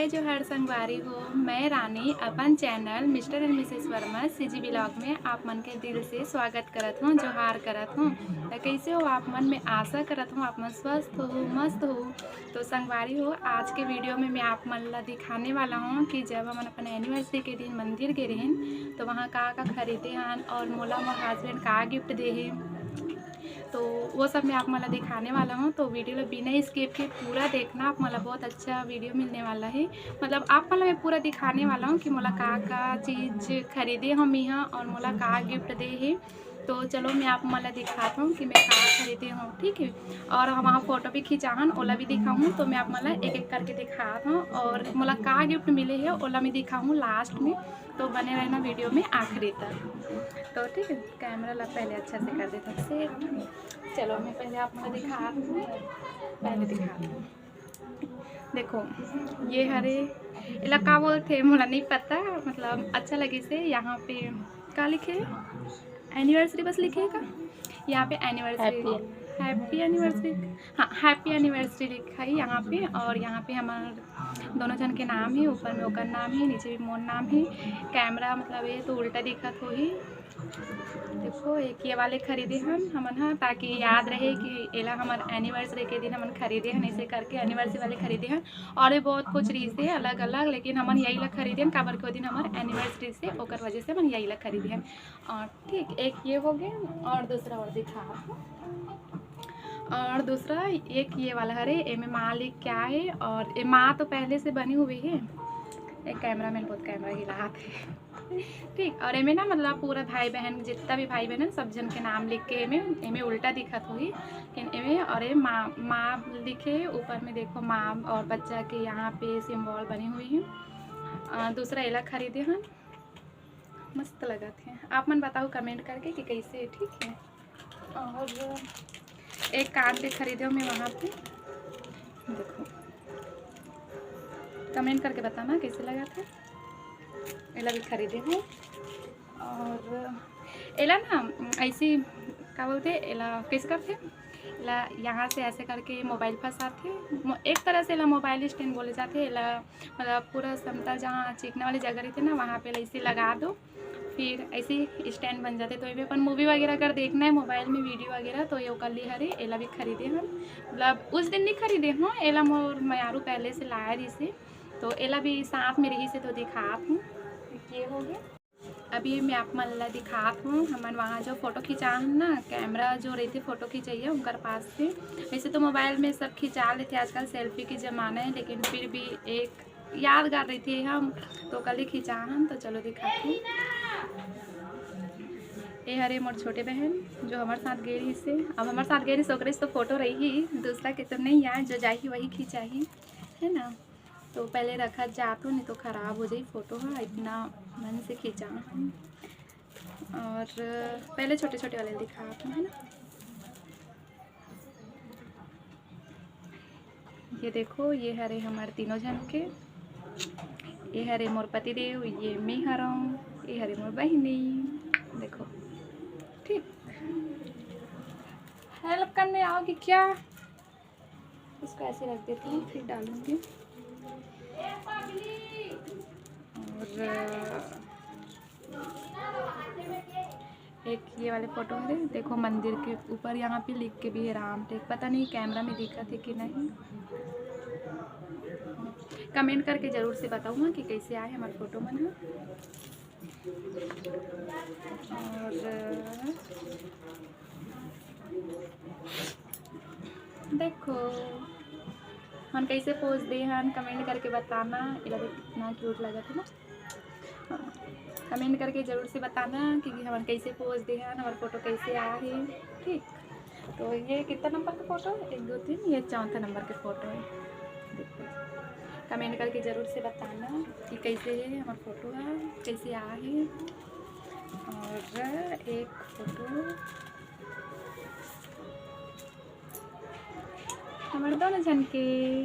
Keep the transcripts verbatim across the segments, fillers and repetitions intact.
जोहार संगवारी हो, मैं रानी अपन channel mister and Mrs Verma CG blog में आप मन के दिल से स्वागत करत हूँ, जोहार करत हूँ। त कैसे हो आप मन? मैं आशा करत हूँ आप मन स्वस्थ हो, मस्त हो। तो संगवारी हो, आज के वीडियो में मैं आप मन ला दिखाने वाला हूँ कि जब हमन अपन एनिवर्सरी के दिन मंदिर गे रहेन, तो वहाँ का का खरीदे हन और मोला मोर हस्बैंड का गिफ्ट दे हे, तो वो सब मैं आप मन ला दिखाने वाला हूँ। तो वीडियो ला बिना स्किप के पूरा देखना, आप मन ला बहुत अच्छा वीडियो मिलने वाला है। मतलब आप मन ला मैं पूरा दिखाने वाला हूँ कि मोला का का चीज़ खरीदे हूँ मैं ह और मोला का गिफ्ट दे हे। तो चलो मैं आप मन ला दिखात हूँ कि मैं का खरीदे हूँ, ठीक है। और हम वहाँ फोटो भी खिंचाहन, ओला भी दिखाहूँ। तो मैं आप मन ला एक एक करके दिखात हूँ और मोला का गिफ्ट मिले है ओला मैं दिखाहूँ लास्ट में। तो बने रहना वीडियो में आखिरी तक। तो ठीक है, कैमरा ला पहले अच्छा से कर देता सेट। चलो मैं पहले आप मन ला दिखात हूँ, पहले दिखात हूँ। देखो ये हरे, एला का बोलथे मोला नहीं पता, मतलब अच्छा लगिस हे। यहाँ पे का लिखे हे? एनिवर्सरी बस लिखे हे का? यहाँ पे एनिवर्सरी, Happy हैप्पी एनिवर्सरी, हाँ हैप्पी एनिवर्सरी लिखा है यहाँ पे। और यहाँ पे हमार दोनों जन के नाम है, ऊपर में ओकर नाम है, नीचे भी मोर नाम है। कैमरा मतलब ये तो उल्टा दिखत होही। देखो एक ये वाले खरीदे हन हमन ह, ताकि याद रहे कि एला हमर एनिवर्सरी के दिन हमन खरीदे हन, ऐसे करके एनिवर्सरी वाले खरीदे हन। और भी बहुत कुछ रहिस हे अलग अलग, लेकिन हमन यही ला खरीदे हन काबर के ओ दिन हमर एनिवर्सरी से, ओकर वजह से हमन यही ला खरीदे हन। और ठीक एक ये हो गए और दूसरा और दिखा, और दूसरा एक ये वाला हरे, एमे माँ लिख के आए हे और ये माँ तो पहले से बनी हुई है। एक कैमरा मैन बहुत कैमरा हिलात है। ठीक, और एमे ना मतलब पूरा भाई बहन, जितना भी भाई बहन है, सब जन के नाम लिख के एमे, एमे उल्टा दिखत होही, लेकिन एमे और ये माँ, माँ लिखे हे ऊपर में। देखो माँ और बच्चा के यहाँ पे सिंबल बनी हुई है। अ, दूसरा एला खरीदे हन, मस्त लगत है। आप मन बताओ कमेंट करके कि कैसे है, ठीक है। और एक कान के खरीदे हो मैं वहाँ पे, देखो कमेंट करके बताना कैसे लगत है। एला भी खरीदे हूँ। और एला ना ऐसी का बोलते, एला कैसे करते, एला यहाँ से ऐसे करके मोबाइल फंसाते, मो-, एक तरह से एला मोबाइल स्टैंड बोले जाते। एला मतलब पूरा समतल जहाँ चीकना वाली जगह रहते ना, वहाँ पे ऐसे लगा दो, फिर ऐसे स्टैंड बन जाते। तो ये अपन मूवी वगैरह अगर देखना है मोबाइल में वीडियो वगैरह, तो ये ओकर लिए हरे, एला भी खरीदे हन। मतलब उस दिन नहीं खरीदे हूँ, एला मोर मयारू पहले से लाया रहिस हे, तो एला भी साथ में रहिस हे तो दिखात हूँ। ये हो गया। अभी मैं आप मन ला दिखात हूँ, हमन वहाँ जो फोटो खिंचाहन ना, कैमरा जो रहते फोटो खिंचैया उनकर पास से। वैसे तो मोबाइल में सब खिंचा लेते, आजकल सेल्फी के ज़माना है, लेकिन फिर भी एक यादगार रहिथे हम, तो कल ही खिंचाहन। तो चलो दिखात हूँ। ये हरे मोर छोटे बहन जो हमर साथ गे रहिस हे। अब हमर साथ गे रहिस ओकरे से तो फोटो रही ही, दूसरा के तो नहीं आए, जो जाही वही खिंचाही, है ना। तो पहले रखत जात हूँ, नहीं तो खराब हो जाही फोटो ह, इतना मन से खिंचा हूँ। और पहले छोटे छोटे वाले दिखात हूँ, है ना। ये देखो, ये हरे हमर तीनों झन के, ये हरे मोर पतिदेव, ये मैं हरौं, ये हरे मोर बहिनी। देखो, ठीक, हेल्प करने आओगी क्या? इसको ऐसे रख देती हूँ, फिर डालूंगी। और एक ये वाले फोटो है, देखो मंदिर के ऊपर यहाँ पे लिख के भी है राम टेक। पता नहीं कैमरा में दिखत है कि नहीं, कमेंट करके जरूर से बताऊँगा कि कैसे आए हमारे फोटो मन ह। और देखो हमन कैसे पोज दे हन, कमेंट करके बताना। एला देख कितना क्यूट लगत है ना। हाँ, कमेंट करके जरूर से बताना कि हमन कैसे पोज दे हन, हमार फोटो कैसे आ है। ठीक, तो ये कितना नंबर का फोटो है? एक, दो, तीन, ये चौथा नंबर के फोटो है। देखो, कमेंट करके जरूर से बताना कि कैसे है हमार फोटो है, कैसे आ है। और एक फोटो हमर दोनों झन के,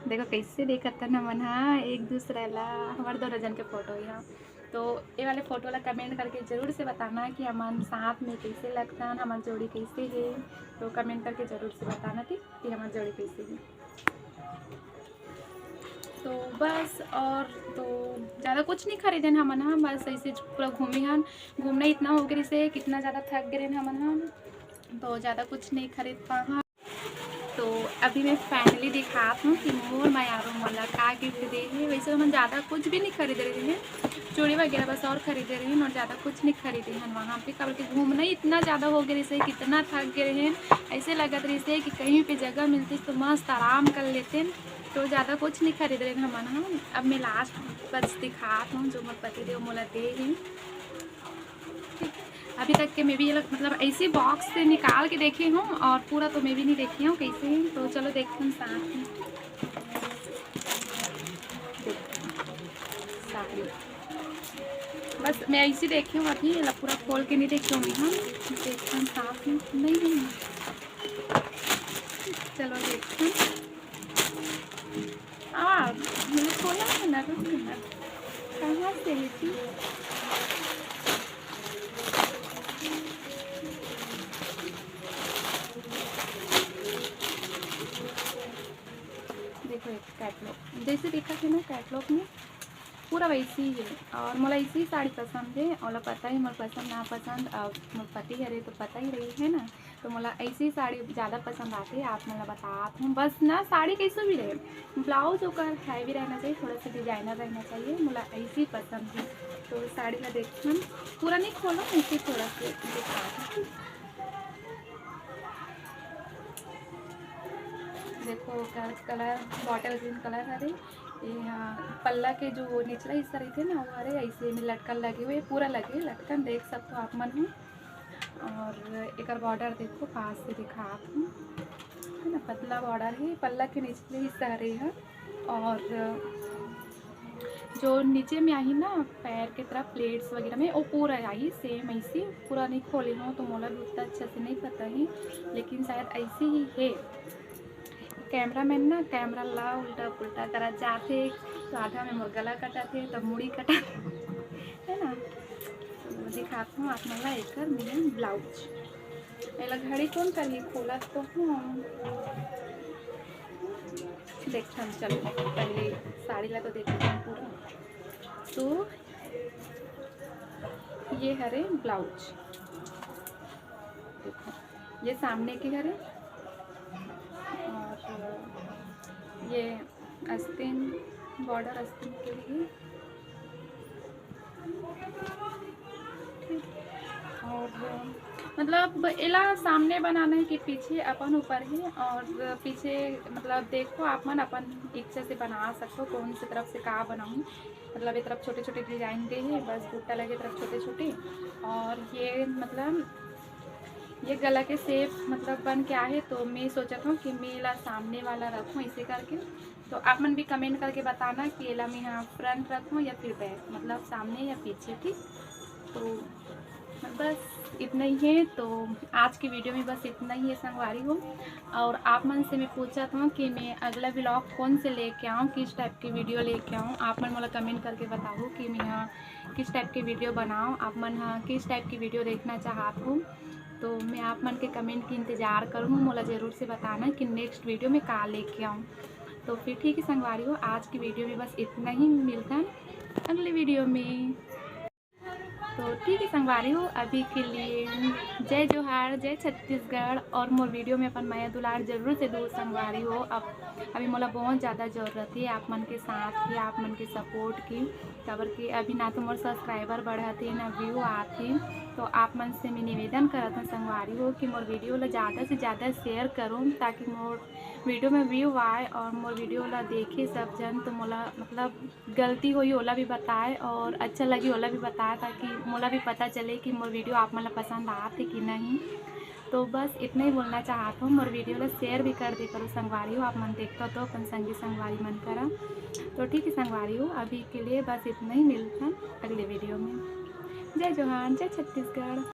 देखो कैसे देखत हन हमन हा एक दूसरा ला, हमर दोनों झन के फोटो यहाँ। तो ये वाले फोटो ला कमेंट करके जरूर से बताना कि हमन साथ में कैसे लगथन, हमर जोड़ी कैसे है। तो कमेंट करके जरूर से बताना, ठीक, कि हमर जोड़ी कैसे है। तो बस और तो ज़्यादा कुछ नहीं खरीदेन हमन ह, बस ऐसे पूरा घूमे हन। घूमना इतना हो गे रिहिसे, कितना ज़्यादा थक गे रहेन हमन ह, तो ज़्यादा कुछ नहीं खरीद पाए हन। तो अभी मैं finally दिखात हूँ कि मोर मयारू मोला का गिफ्ट दे हे। वैसे तो हमन ज़्यादा कुछ भी नहीं खरीदे रहे हैं, चूड़ी वगैरह बस और खरीदे रहे हैं और ज़्यादा कुछ नहीं खरीदे हैं वहाँ पे, काबर कि घूमना ही इतना ज़्यादा हो गे रिहिसे, कितना थक गे रहे हैं। ऐसे लगत रिहिसे कि कहीं पे जगह मिलती तो मस्त आराम कर लेते। तो ज़्यादा कुछ नहीं खरीद रहे हैं हमन ह। अब मैं last बस दिखात हूँ जो मोर पति देव मोला दे हे। ठीक, अभी तक के मैं भी ये लोग मतलब ऐसे बॉक्स से निकाल के देखे हूँ और पूरा तो मैं भी नहीं देखी हूँ कैसे है, तो चलो देखते हैं साथ में। देखो, साड़ी बस मैं ऐसे देखी हूँ, अभी ये लोग पूरा खोल के नहीं देखी हूँ मैं। हाँ, देखते हैं साथ में। नहीं, नहीं, चलो देखते हैं। आ, मैंने खोला है ना, रुक ना, कहाँ से है जी? देखो, एक कैटलॉग जैसे देखा थे ना, कैटलॉग में पूरा वैसे ही है। और मोला ऐसे ही साड़ी पसंद है, ओला पता ही मोर पसंद नापसंद, अब मोर पति हरे तो पता ही रही है ना। तो मोला ऐसे ही साड़ी ज़्यादा पसंद आथे, आप मन ला बतात हूँ। बस ना, साड़ी कैसे भी रहे, ब्लाउज ओकर हैवी रहना चाहिए, थोड़ा सा डिजाइनर रहना चाहिए, मोला ऐसे ही पसंद है। तो साड़ी ला देखथन, पूरा नहीं खोलो, ऐसे ही थोड़ा सा दिखा दूँ। देखो, ओकर कलर बॉटल ग्रीन कलर हरे। ये, हाँ, पल्ला के जो निचला हिस्सा रहिथे ना, वो हरे ऐसे में लटकन लगे हुए, पूरा लगे लटकन, देख सकते हो आप मन ह। और एकर बॉर्डर देखो, पास से दिखात हूँ, है ना, पतला बॉर्डर है, पल्ला के निचले हिस्सा हरे ह। और जो नीचे में आही ना, पैर के तरफ प्लेट्स वगैरह में, वो पूरा आही सेम ऐसे, पूरा नहीं खोले हो तो मोला भी उतना अच्छा से नहीं पता ही, लेकिन शायद ऐसे ही है। कैमरामैन ना कैमरा ला उल्टा पुल्टा करा जाथे, तो आधा में मोर गला कटाथे, तो मुड़ी कटा, है ना। तो दिखात हूँ आप मन ला एकर मेन ब्लाउज। एला घड़ी कौन करही, खोला तो हूँ, देखथन। चलो, पहले साड़ी ला तो देखथन पूरा। तो ये हरे ब्लाउज, देखो, ये सामने के हरे और ये आस्तीन, बॉर्डर आस्तीन के लिए। ठीक। और मतलब एला सामने बनाना है कि पीछे अपन ऊपर ही, और पीछे मतलब देखो आप मन अपन इच्छा से बना सकते हो कौन सी तरफ से का बनाऊँ। मतलब ये तरफ छोटे छोटे डिजाइन दे है, बस बुट्टा लगे तरफ छोटे छोटे। और ये मतलब ये गला के शेप मतलब बन के आहे, तो मैं सोचत हूँ कि मैं एला सामने वाला रखूँ इसे करके। तो आप मन भी कमेंट करके बताना कि एला मैं यहाँ फ्रंट रखूँ या फिर बैक, मतलब सामने या पीछे, ठीक। तो बस इतना ही है। तो आज की वीडियो में बस इतना ही है संगवारी हो। और आप मन से मैं पूछत हूँ कि मैं अगला व्लॉग कौन से लेके आऊँ, किस टाइप की वीडियो लेके आऊँ, आप मन मोला कमेंट करके बताओ कि मैं यहाँ किस टाइप की वीडियो बनाओ, आप मन हाँ किस टाइप की वीडियो देखना चाहत हो। तो मैं आप मन के कमेंट के इंतज़ार करूँ, मोला ज़रूर से बताना कि नेक्स्ट वीडियो में का लेके आऊँ। तो फिर ठीक है संगवारी हो, आज की वीडियो में बस इतना ही, मिलता है अगले वीडियो में। तो ठीक है संगवारी हो, अभी के लिए जय जोहार, जय छत्तीसगढ़, और मोर वीडियो में अपन मया दुलार जरूर से दो संगवारी हो। अब अभी मोला बहुत ज़्यादा ज़रूरत है आप मन के साथ की, आप मन के सपोर्ट की, काबर कि अभी ना तो मोर सब्सक्राइबर बढ़त है, ना व्यू आत है। तो आप मन से मैं निवेदन करत हूँ संगवारी हो कि मोर वीडियो ला ज़्यादा से ज़्यादा शेयर करूँ, ताकि मोर वीडियो में व्यू आए और मोर वीडियो ला देखे सब जन, तो मोला मतलब गलती होई ओला भी बताए और अच्छा लगी ओला भी बताए, ताकि मोला भी पता चले कि मोर वीडियो आप मन ला पसंद आत है कि नहीं। तो बस इतना ही बोलना चाहत हूँ, मोर वीडियो ला शेयर भी कर दे करो संगवारी हो, आप मन देखता तो अपन संगी संगवारी मन करा। तो ठीक है संगवारी हो, अभी के लिए बस इतना ही, मिलता अगले वीडियो में। जय जोहार, जय छत्तीसगढ़।